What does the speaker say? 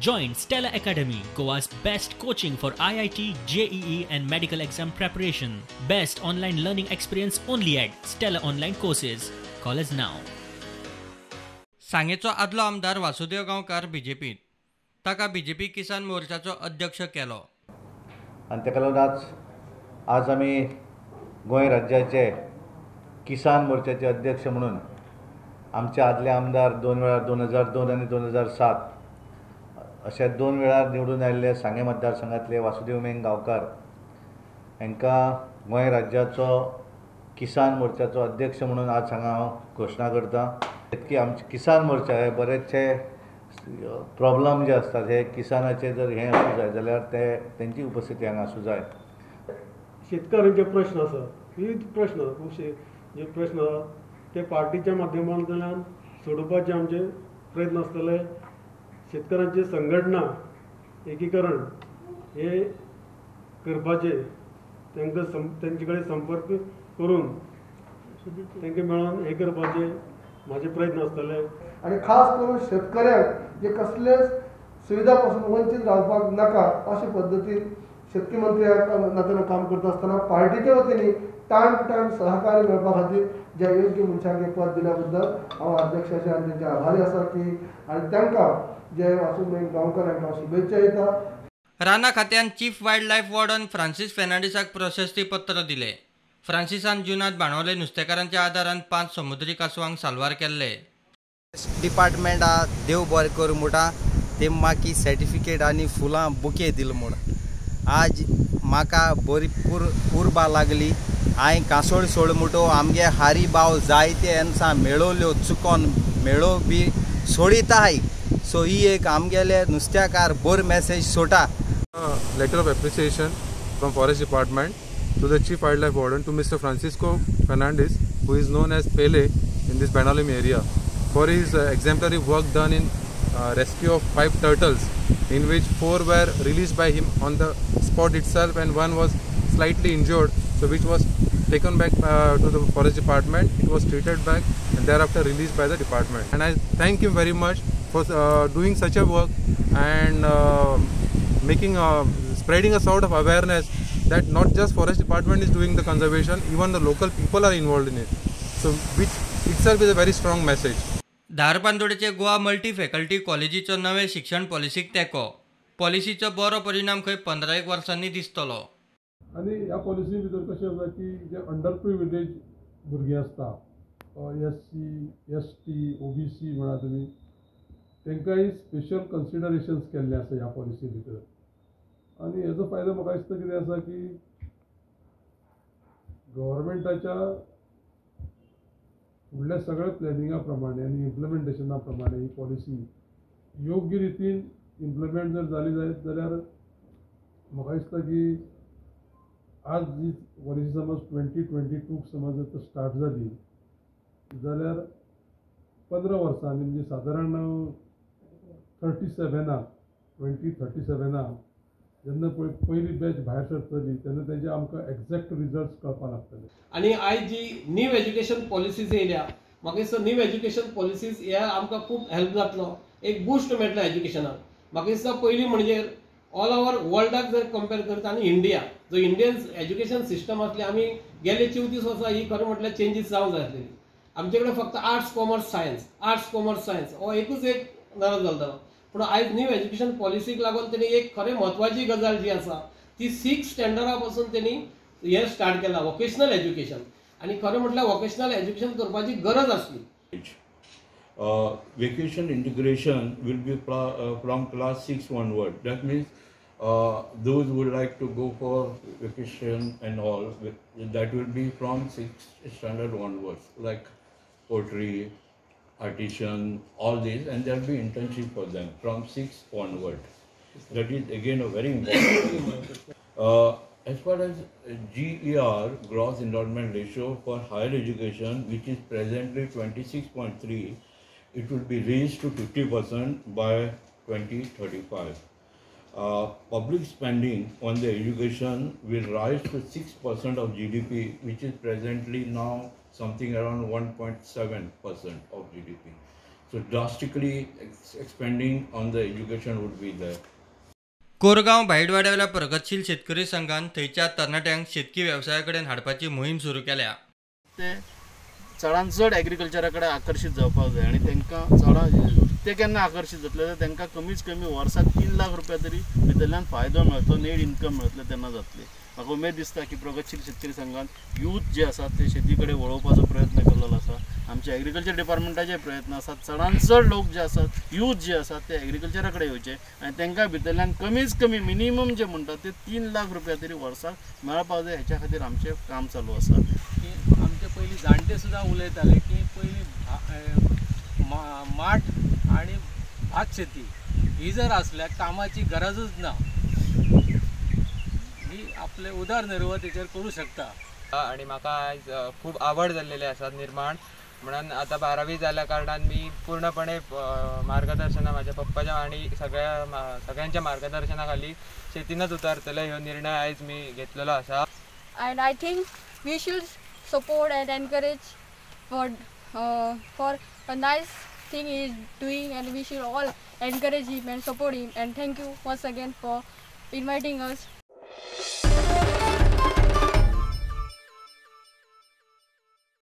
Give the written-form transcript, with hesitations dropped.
Join Stella Academy, Goa's best coaching for IIT, JEE and medical exam preparation. Best online learning experience only at Stella Online Courses. Call us now. सांगेचो आदलो आमदार वासुदेव गांवकार बीजेपीत, ताका BJP किसान मोर्चाचो अध्यक्ष केलो. आनी ताका लागून आज आमी गोंय राज्याचे किसान मोर्चाचे अध्यक्ष म्हणून आमचे आदले आमदार दोन वेळार 2002 आनी 2007 अशे दोन वेळार निवडून आयिल्ले सांगें मतदारसंघातले वासुदेव मेंग गांवकार हांकां गोंय राज्याचो किसान मोर्चाचो अध्यक्ष म्हणून आज हांगा हांव घोशणा करता. इतकी आमचे किसान मोर्चा हे बरेचशे प्रॉब्लम जे आसतात हे किसानाचे जर हें आसूं जाय जाल्यार ते तेंची उपस्थिती हांगा आसूं जाय. शेतकारांचे प्रश्न आसा, विविध प्रश्न खुबशे जे प्रश्न आसा ते पार्टीच्या माध्यमांतल्यान सोडोवपाचे आमचे प्रयत्न आसतले. शेतकऱ्यांची संघटना एकीकरण हे करपाचे तांकां तेंचे कडेन संपर्क करून तांकां मेळोन हे करपाचे म्हाजे प्रयत्न आसतले. आनी खास करून शेतकऱ्यांक जे कसलेच सुविधा पासून वंचीत रावपाक नाका अशे पद्दतीन शेतकी मंत्री नात्यान काम करता आसतना पार्टीच्या वतीन टायम टू टायम सहकार्य मेळपा खातीर ज्या योग्य मनशांक पद दिल्या बद्दल हांव अध्यक्षाचे आनी तेंचे आभारी आसा की आनी तांकां जे वासुदेव गांवकर हांकां शुभेच्छा दिता. राना खात्यान chief wildlife warden Francis फेर्नांडीसाक प्रशस्ती पत्र दिले. फ्रांसिसान जुनात बाणावले नुस्तेकारांच्या आदारान 5 समुद्री कासवांक साल्वार केल्ले. डिपार्टमेंटा देव बरें करूं म्हणटा ते म्हाका सर्टिफिकेट आनी फुलां बुके दिल म्हूण आज म्हाका बरी उर्बा लागली. हांवें कांसोळ सोड म्हणटो आमगे हारी भाव जायते एनसां मेळोल्यो चुकोन मेळो बी सोडिताय. सो ही एक आमगेले नुस्त्याकार बरो मॅसेज सोडटा. Letter of appreciation from forest department to the chief wildlife warden to Mr. Francisco Fernandez, who is known as Pele in this Benaulim area, for his exemplary work done in rescue of 5 turtles, in which 4 were released by him on the spot itself and 1 was slightly injured, so which was taken back to the forest department. It was treated back and thereafter released by the department. And I thank him very much for doing such a work and making spreading a sort of awareness that not just forest department is doing the conservation, even the local people are involved in it. So which itself is a very strong message. धारबांदोडेचे Goa multi faculty कॉलेजीचो नवे शिक्षण पॉलिसीक तेंको. पॉलिसीचो बरो परिणाम खंय 15 वर्सांनी दिसतलो. आनी ह्या पॉलिसी भितर कशें आसा की जे अंडर प्रिविलेज भुरगीं आसता, SC, ST, OBC म्हणा तुमी, तांकांय स्पेशल कन्सिडरेशन्स केल्लें आसा ह्या पॉलिसी भितर. आनी हेजो फायदो म्हाका दिसता कितें आसा की गव्हर्मेंटाच्या फुडल्या सगळ्या प्लॅनिंगा प्रमाणे आनी इम्प्लिमेंटेशना प्रमाणे ही पॉलिसी योग्य रितीन इम्प्लिमेंट जर जाली जायत जाल्यार म्हाका दिसता की आज जी पॉलिसी समज 2022 समज जर स्टार्ट जाली जाल्यार 15 वर्सांनी म्हणजे सादारण 37 2037 जेन्ना पयली बॅच भायर सरतली तेन्ना तेजे आमकां एग्जॅक्ट रिजल्ट्स कळपाक लागतले. आनी आयज जी न्यू एज्युकेशन पॉलिसीज येयल्या म्हाका दिसता न्यू एज्युकेशन पॉलिसीज हे आमकां खूब हेल्प जातलो, एक बूस्ट मेळटलो एज्युकेशनाक. म्हाका दिसता पयलीं म्हणजे ऑल ओवर वर्ल्डाक जर कंपेर करता आनी इंडिया जो इंडियन एज्युकेशन सिस्टम आसली आमी गेले 34 वर्सां ही खरें म्हटल्यार चेंजीस जावंक जाय आसलेली. आमचे कडेन फक्त arts commerce science, arts commerce science हो एकूच एक नरज चलतालो. पूण आयज न्यू एज्युकेशन पॉलिसीक लागून तेणी एक खरें म्हत्वाची गजाल जी आसा ती 6 स्टँडर्डा पासून तेणी हें स्टार्ट केलां वोकेशनल एज्युकेशन. आनी खरें म्हटल्यार वोकेशनल एज्युकेशन करपाची गरज आसली. Vacation integration will be from class 6 onward. That means those who would like to go for vacation and all, that will be from 6th standard onwards, like poultry, artisan, all this, and there will be internship for them from 6 onward. That is again a very important thing. As far as GER, gross enrollment ratio for higher education, which is presently 26.3, it will be raised to 50% by 2035. Public spending on the education will rise to 6% of GDP, which is presently now something around 1.7% of GDP. So drastically expanding on the education would be there. Korgaon भाईडवाड्यावेल्या प्रगतशील शेतकरी संघान थंयच्या तरणाट्यांक शेतकी वेवसाया कडेन हाडपाची मोहीम सुरू केल्या. ते चडान चड एग्रीकल्चरा कडेन आकर्शीत जावपाक जाय आनी तांकां चडान ते केन्ना आकर्शीत जातले जाल्यार तांकां कमीच कमी वर्साक 3 लाख रुपया तरी भितरल्यान फायदो मेळटलो, नेट इन्कम मेळटलो तेन्ना जातले. म्हाका उमेद दिसता की प्रगतशील शेतकरी संघान यूथ जे आसात ते शेती कडेन वळोवपाचो प्रयत्न केल्लो आसा. आमचे एग्रीकल्चर डिपार्टमेंटाचे प्रयत्न आसात चडान चड लोक जे आसात यूथ जे आसात ते एग्रीकल्चरा कडेन येवचे आनी तांकां भितरल्यान कमीच कमी मिनिमम जे म्हणटात ते 3 लाख रुपया तरी वर्साक मेळपाक जाय, हेच्या खातीर आमचें काम चालू आसा. की आमचे पयलीं जाणटे सुद्दां उलयताले की पयलीं माठ आनी भात शेती ही जर आसल्यार कामाची गरजूच ना, ही आपले उदरनिर्वाह तेचेर करूं शकता. आनी म्हाका आयज खूब आवड जाल्लेली आसा निर्माण म्हणून आतां 12वी जाल्या कारणान मी पूर्णपणे मार्गदर्शना म्हाज्या पप्पाच्या आनी सगळ्यांच्या मार्गदर्शना खाली शेतीनच उतारतले ह्यो निर्णय आयज मी घेतलेलो आसा. And I think we should support and encourage for a nice thing he is doing, and we should all encourage him and support him. And thank you once again for inviting us.